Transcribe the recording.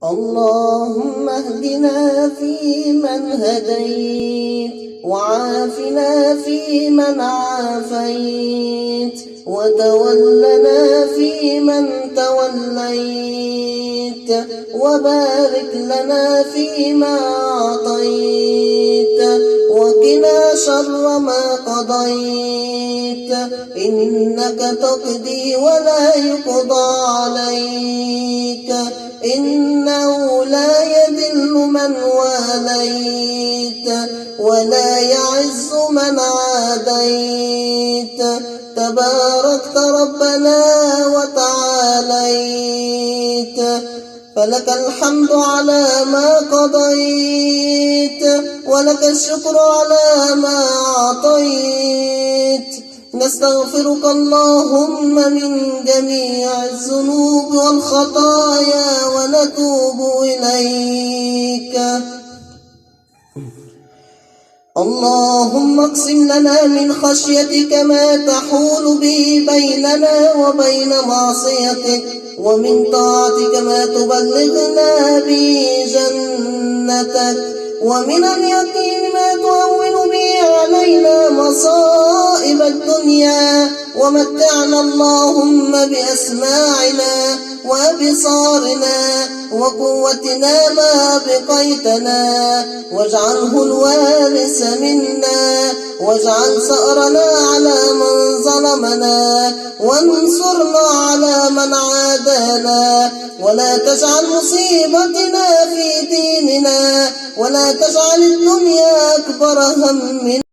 اللهم اهدنا فيمن هديت، وعافنا فيمن عافيت، وتولنا فيمن توليت، وبارك لنا فيما أعطيت، وقنا شر ما قضيت، إنك تقضي ولا يقضى عليك، إنه لا يذل من واليت ولا يعز من عاديت، تباركت ربنا وتعاليت، فلك الحمد على ما قضيت، ولك الشكر على ما أعطيت. نستغفرك اللهم من جميع الذنوب والخطايا ونتوب إليك. اللهم اقسم لنا من خشيتك ما تحول به بيننا وبين معصيتك، ومن طاعتك ما تبلغنا به جنتك، ومن اليقين ما تهون به علينا مصائب الدنيا، ومتعنا اللهم بأسماعنا وأبصارنا وقوتنا ما بقيتنا، واجعله الوارث منا، واجعل ثأرنا على من ظلمنا، وانصرنا على من عادانا، ولا تجعل مصيبتنا في ديننا، ولا تجعل الدنيا أكبر همنا.